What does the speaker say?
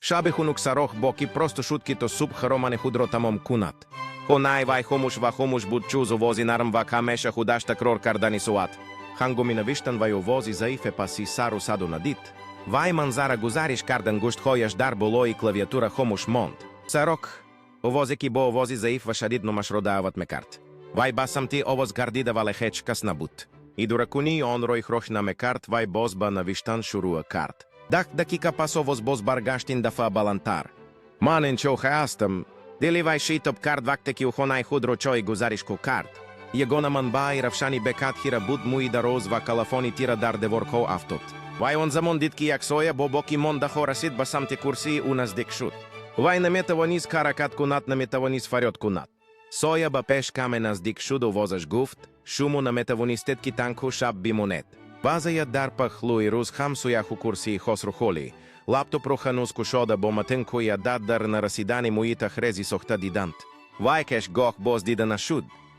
Шаби хунук сарох бо ки просто шуд ки то субҳ романи худро тамом кунад. Хонаи вай хомӯш ва хомӯш буд, ҷуз овози нарм ва ҳамеша худаш такрор кардани соат. Ҳангоми навиштан вай овози заифе паси сару садо надид. Вай манзара гузариш кард, ангуштҳояш дар болои клавиатура хомӯш монд. Сарок, овозе ки бо овози заиф ва шадид номашро даъват мекард. Вай ба самти овоз гардида, вале ҳеҷ кас набуд. Идоракунии онро ихроҷ намекард, вай боз ба навиштан шурӯъ кард. 10 дақиқа пас овоз боз баргашт, ин дафъа баландтар. Ман инҷо ҳастам. Дили вай шитоб кард, вақте ки ӯ хонаи худро чой гузариш кард. Ягона манбаи равшани бекат хира буд, мӯи дароз ва калафони тира дар деворҳо афтод. Вай он замон дид, ки як соя бо боқӣ мондаҳо расид, ба самти курсии ӯ наздик шуд. Вай наметавонист ҳаракат кунад, наметавонист фарёд кунад. Соя ба пеш каме наздик шуд, овозаш гуфт: «Шумо наметавонистед, ки танҳо шаб бимонед». Вазъият дар паҳлӯи рӯз ҳамсояху курсии Хосрухоли. Лаптопро ҳанӯз кушода бо матнҳои адад дар нарасидани муҳита хрези сохта диданд. Вай ҳеҷ гоҳ боз дида нашуд.